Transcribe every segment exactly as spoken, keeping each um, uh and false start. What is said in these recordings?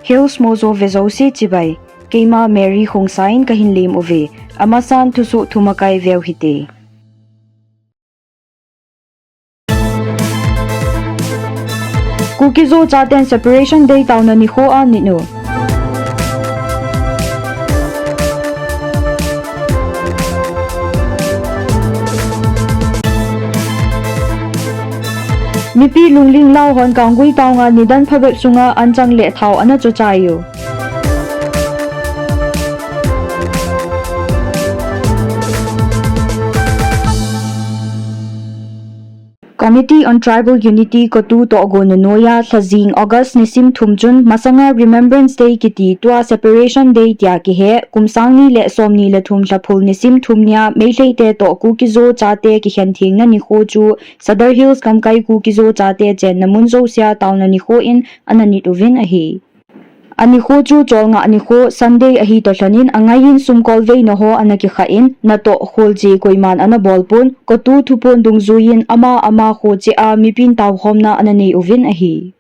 Hills Mojo ve jouse chibai. Keima Mary Khongsai in kahin lem uve. Amasan thusoh thumakai veu hite. Kuki-Zo chaten Separation Day taona nikho a nit u. Mipi lungling lau hon Kanggui town a nidan phabep sunga anchang le thao ana chochai u. Committee on Tribal Unity, CoTU toh gonna noiya lhajing August nisim thum chun masanga Remembrance Day kiti tua Separation Day tia kihe, kum sang ni le som ni le thum lhaphul nisim thum nia Meitei te toh Kuki-Zo chate kikhen thengna nikho chu Sadar Hills gamkai Kuki-Zo chate chenna mun jousea taona nikho in ana nit uvin ahi. Anikho chu cholngah nikho Sunday ahi toh lhonin angaiyin sumkolveina ho ana kikha in, natoh kholche koiman ana bolpon, CoTU thuphon dungjuiyin ama ama kho cheh a mipin taokhomna ana nei uvin ahi.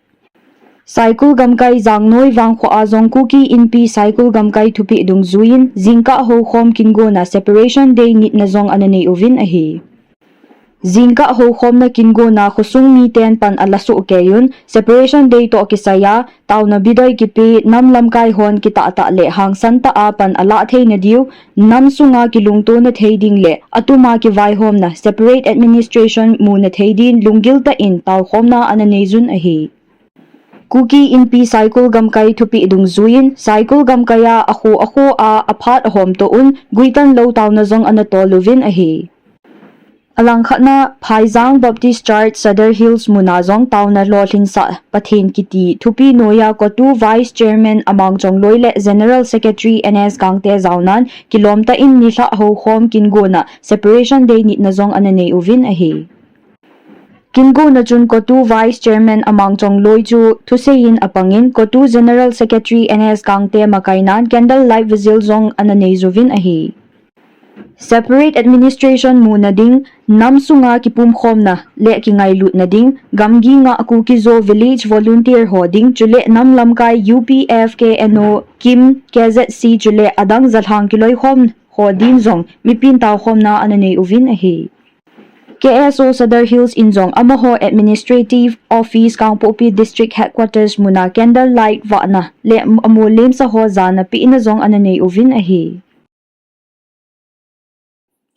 Saikul gamkai Jangnoi vangkho a jong Kuki Inpi Saikul gamkai thupeh dungjuiyin jingkah houkhom kingonna Separation Day nitna jong ana nei uvin ahi. Jingkah houkhomna kingonna khosung miten pan ala soh keiyun, Separation Day toh kisaiya taona bidoi kipe nam lamkai hon kitah tah le hangsan tah a pan alah theina diu, nam sunga kilungtona thei ding le atuma kivaihomna separate administration muna thei din lunggil tah in taokhomna ana neijun ahi. Kuki Inpi Saikul gamkai thupeh dungjuiyin Saikul gamkai a akho akho a aphat ahomto un, guitan lou taona jong ana tol uvin ahi. Alangkhatna Phaijang Baptist Church Sadar Hills muna jong taona lolhinsah Pathen kiti thupi noiya CoTU Vice Chairman Amang Chongloi le General Secretary N S Gangte jaonan kilomtah in nilhah houkhom kingonna Separation Day nitna jong ana nei uvin ahi. Kingonna chun CoTU Vice Chairman Amang Chongloi chu thuseiyin apangin CoTU General Secretary N S Gangte makainan candle light vigil jong ana neijuvin ahi. Separate administration muna ding, nam sunga kipumkhomna le kingailutna ding, gamgi nga Kuki-Zo village volunteer ho ding, chule nam lamkai U P F, K N O, KIM, K Z C chule adang jalhang kiloikhom ho din jong mipin taokhomna ana nei uvin ahi. K S O Sadar Hills in jong amaho Administrative Office Kangpokpi District Headquarters muna candle light vahna le amol lemsa ho jana pehna jong ana nei uvin ahi.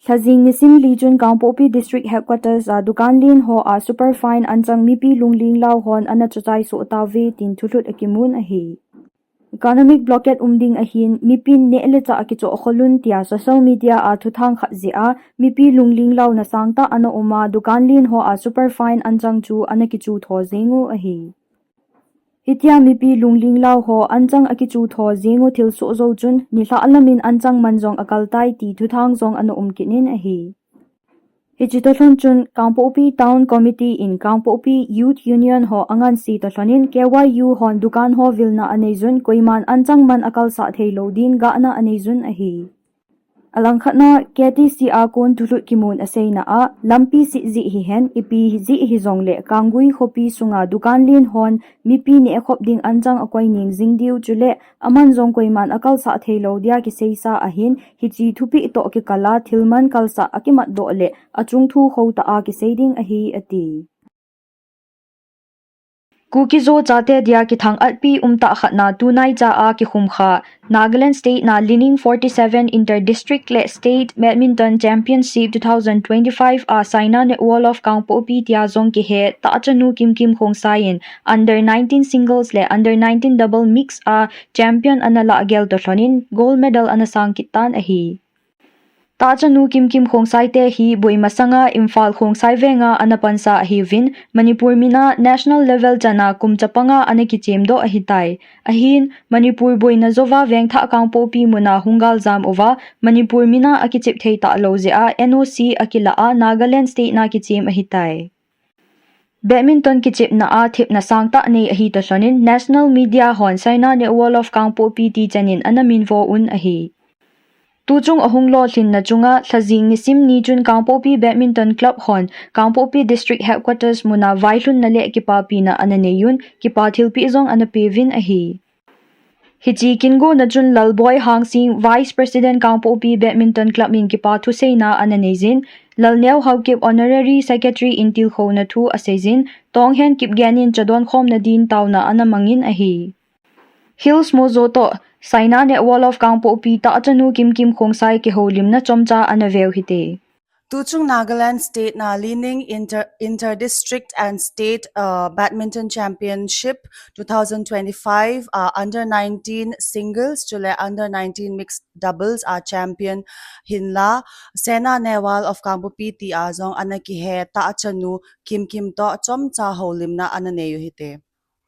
Lhajing nisim li chun Kangpokpi District Headquarters a dukan len ho a superfine anchang mipi lungling lau hon ana chochai soh tauve tin thulhut akimun ahi. Economic blockade um ding ahin, mipin neh le chah akichoh kholun tia social media a thuthang khat jeh a, mipi lungling launa sangtah ana um a, dukan len ho a superfine anchang chu ana kichu tho jeng u ahi. Hitia mipi lungling lau ho anchang akichu tho jeng u thilsoh jou chun, nilhah lamin anchang man jong akal tai ti thuthang jong ana um kit in ahi. Hiche toh lhon chun Kangpokpi Town Committee in Kangpokpi Youth Union ho anganse toh lhonin K Y U hon dukan ho vilna aneijun koiman anchang man akalsah theilou din gahna aneijun ahi. Alangkhatna K T C a kon thulhut kimun aseina a, lampi sih jeh hihen, ipi jeh hijongle Kanggui khopi sunga dukan len hon mipi nehkhop ding anchang akoi ning jing diu chule aman jong koiman akalsah theilou dia kiseisa ahin, hiche thupeh toh kikal a thilman kalsah akimatdoh le achung thu khotah a kisei ding ahi, ati. Kuki-Zo chate dia kithang-atpi umtah khatna tunaicha a kikhumkha Nagaland State na Lining forty-seven Inter-District le State Badminton Championship two thousand twenty-five a Saina Nehwal of Kangpokpi tia jong kihe Tahchanu Kimkim Khongsai in under nineteen singles le under nineteen double mix a champion ana lahgel toh lhonin gold medal ana sang kit tan ahi. Tahchanu Kimkim Khongsai te hi boi masanga Imphal Khongsai venga ana pansa ahiuvin, Manipur mina national level chana kum chapanga ana kichemdoh ahitai. Ahin, Manipur boina jouva vengthah Kangpokpi muna hung galjam uva, Manipur mina akichep thei talou jeh a N O C akilah a Nagaland State na kichem ahitai. Badminton kichepna a thepna sangtah nei ahi toh lhonin national media hon Saina Nehwal of Kangpokpi tichanin ana minvo un ahi. Tuchung ahung lolhinna chunga lhajing nisim ni chun Kangpokpi Badminton Club hon Kangpokpi District Headquarters muna vailhunna le kipapina ana neiyun, kipa thilpeh jong ana peuvin ahi. Hiche kingona chun Lalboi Hangsing, Vice President Kangpokpi Badminton Club in kipa thuseina ana neijin, Lalneo Haokip, Honorary Secretary in tilkhouna thu aseijin, Tonghen Kipgen in chadon khomna din taona ana mangin ahi. Hills Mozo toh Saina Nehwal of Kangpokpi tahchanu Kimkim Khongsai kihoulimna chomcha ana veu hite. Tuchung Nagaland State na Lining Inter, Inter-District and State, uh, Badminton Championship two thousand twenty-five, uh, under nineteen singles chule under nineteen mixed doubles a champion hinla, Saina Nehwal of Kangpokpi tia jong ana kihe tahchanu Kimkim toh chomcha houlimna ana neiyu hite.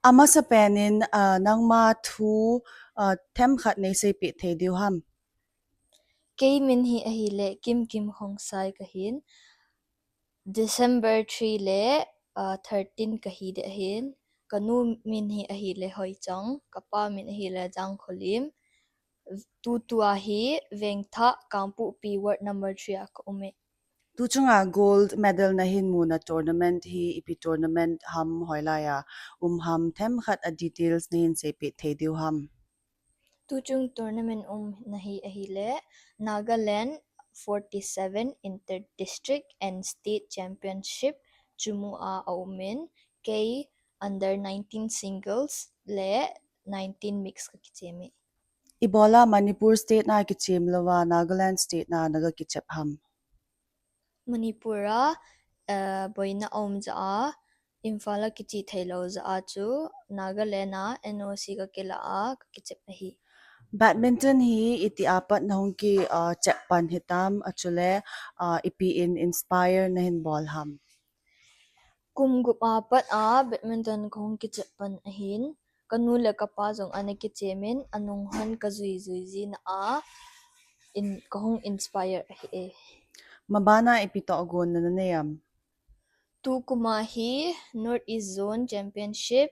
Amasapen in, uh, nangma thu, uh, themkhat neiseipeh thei diu ham? Kei min hi ahile Kimkim Khongsai kahin. December three le, uh, thirteen kahi ding ahin. Kanu min hi ahile Hoichong, kapa min ahile Jangkholim. Tutua hi Vengthah Kangpokpi ward number three a kaum e. Tuchunga gold medal nahin muna tournament hi ipi tournament ham, hoilaiya um ham, themkhat a details nahin seipeh thei diu ham? Tuchung tournament umna hi ahile Nagaland forty-seven Inter-District and State Championship chumua aumin, kei under nineteen singles le nineteen mix kakichem e. Ibola Manipur State na kichem louva Nagaland State na naga kichep ham? Manipur a, eh, boina aum jeh a, Imphal a kiche theilou jeh a chu Nagaland a N O C kakila a kakichep ahi. Badminton hi itia pat nahung ki, uh, chep pan hitam, achule, uh, ipi in inspire nahin bol ham? Kum gup a pat a badminton kahung kichep pan ahin, kanu le kapa jong ana kichemin, anung hon kajui jui jina a, in, kahung inspire ahi e. Mabana ipi tohgon nanei am? Tukuma hi North East Zone Championship,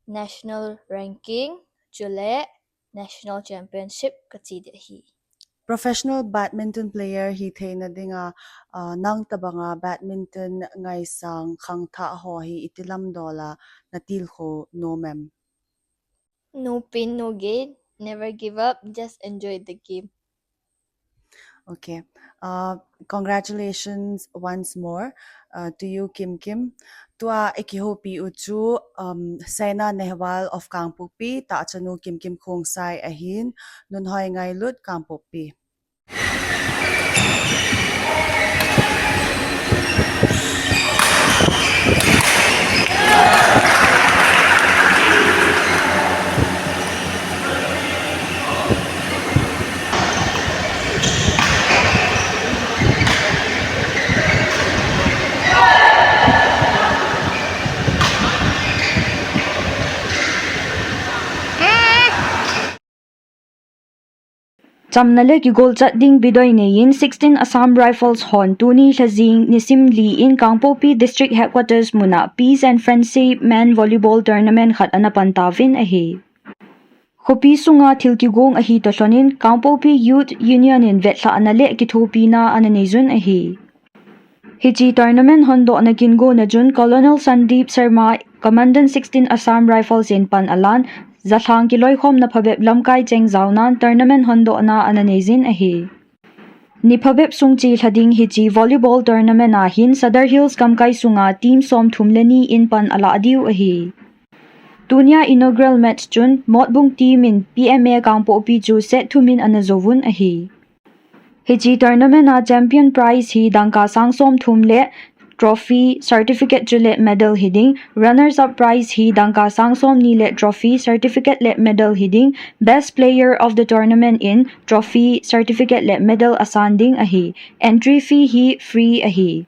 National Ranking, chule National Championship kache ding ahi. Professional badminton player hitheina dinga, uh, nang tobanga badminton ngaisang khangthah ho hi iti lamdola natilkhou nom em? No pain, no gain. Never give up. Just enjoy the game. Okay. Uh, congratulations once more, uh, to you, Kimkim. Tua ikihoupi u chu, um, Saina Nehwal of Kangpokpi, tahchanu Kimkim Khongsai ahin, Nunhoi Ngailut, Kangpokpi. Chamna le kigolchat ding bidoi neiyin sixteen Assam Rifles hon tuni lhajing nisim li in Kangpokpi District Headquarters muna Peace and Friendship Men Volleyball Tournament khat ana pan tauvin ahi. Khopi sunga thil kigong ahi toh lhonin Kangpokpi Youth Union in vetlhahna le kithopina ana neijun ahi. Hiche tournament hondohna kingona chun Colonel Sandeep Sharma, Commandant sixteen Assam Rifles in pan alan, jalhang kiloikhomna phabep lamkai cheng jaonan tournament hondohna ana neijin ahi. Ni phabep sung chelha ding hiche volleyball tournament a hin Sadar Hills gamkai sunga team somthum le ni in pan alah diu ahi. Tunia inaugural match chun Motbung team in P M A Kangpokpi chu set thum in ana jouvun ahi. Hiche tournament a champion prize hi dangka sang somthum le trophy, certificate chule medal hiding, runners up prize hi dangka sang somni le trophy, certificate le medal hiding, best player of the tournament in trophy, certificate le medal asan ding ahi. Entry fee hi free ahi.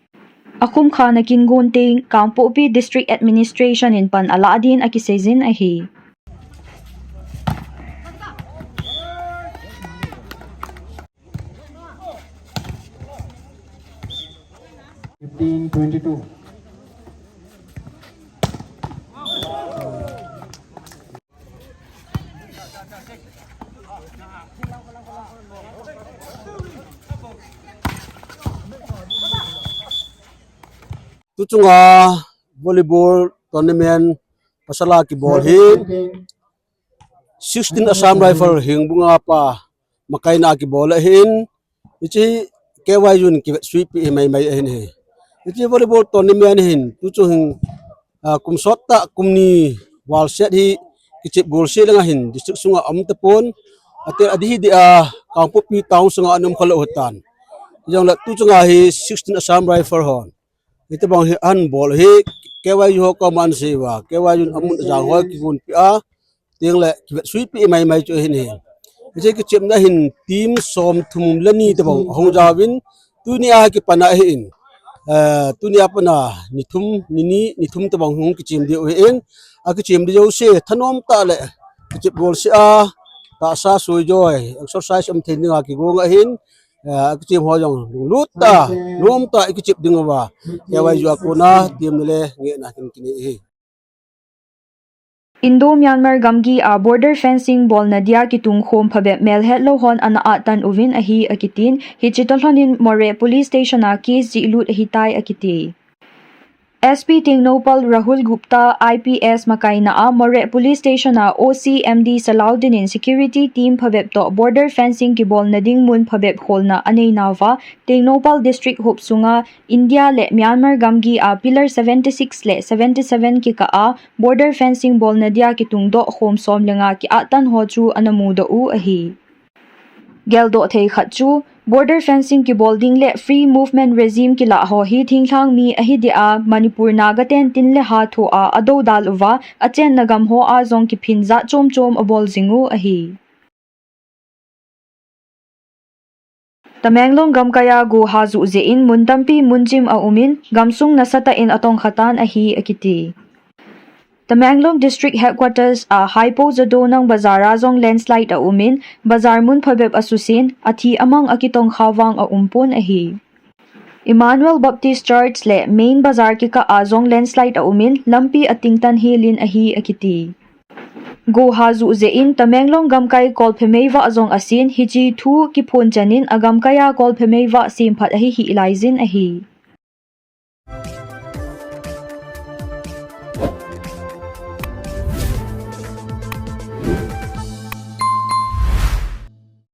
Akhumkhana kingon teng Kangpokpi District Administration in pan alah din akiseijin ahi. Fifteen twenty-two. Tuchunga volleyball tournament pasal a kibol hi Sixteen Assam Rifle Hengbung a pa makaina kibol ahin, hiche K Y U in kivetsuipi hi maimai ahin ahi. Hiche volleyball tournament hin tuchung hin, ah, kum sot tah kum ni val set hi kichep golseh langa hin district sunga um tapon, ate adih hi dia Kangpokpi town sunga ana um khalou hitan. Hijongle tuchunga hi sixteen Assam Rifle hon hitobang hi ahin bol hi K Y U ho koma ana sei uva, K Y U in amun ajang ho kigonpi a, tengle kivetsuipi maimai chu ahin ahi. Hiche kichepna hin team somthum le ni tobang ahung jaovin, tunia kipat na ahin, eh, tunia pat a ni thum, ni ni, ni thum tobang hung kichem diu ahin, akichem ding jouse thanom tah le kichep golseh a, tahsa soijoi, exercise um thei dinga kigong ahin, eh, akichem ho jong lunglut tah, nom tah a ikichep ding uva, K Y U a kona team na le ngehna kin kinei ahi. Indo-Myanmar gamgi a border fencing bolna dia kitungkhom phabep melhetlou hon ana atan uvin ahi akitin, hiche toh lhonin Moreh Police Station a case jihlut ahitai akiti. S P Tengnoupal Rahul Gupta I P S makaina a Moreh Police Station a O C M D Salaudin in security team phabep toh border fencing kibolna ding mun phabep holna anei nauva, Tengnoupal District huop sunga India le Myanmar gamgi a Pillar seventy six le seventy seven kikah a border fencing bolna dia kitungdoh khom som lenga kiatan ho chu ana mudoh u ahi. Geldoh thei khat chu, border fencing kibol ding le free movement regime kilah ho hi thinglhang mi ahi dia Manipur Naga ten tin le ha thoa adoudal uva, achenna gam hoa jong kiphin jat chom chom abol jing u ahi. Tamenglong gamkaia go hajuh jeh in mun tampi munchim aumin, gamsung nasatah in atongkhatan ahi akiti. Tamenglong District Headquarters a Haipo Jadonang Bazar a jong landslide aumin, bazar mun phabep asusen, athi amang akitongkha vang aumpon ahi. Emmanuel Baptist Church le Main Bazar kikah a jong landslide aumin, lampi atingtan helin ahi akiti. Go hajuh jeh in Tamenglong gamkai kolphe meivah jong asen, hiche thu kiphon chanin agamkaia kolphe meivah semphat ahi hih laijin ahi.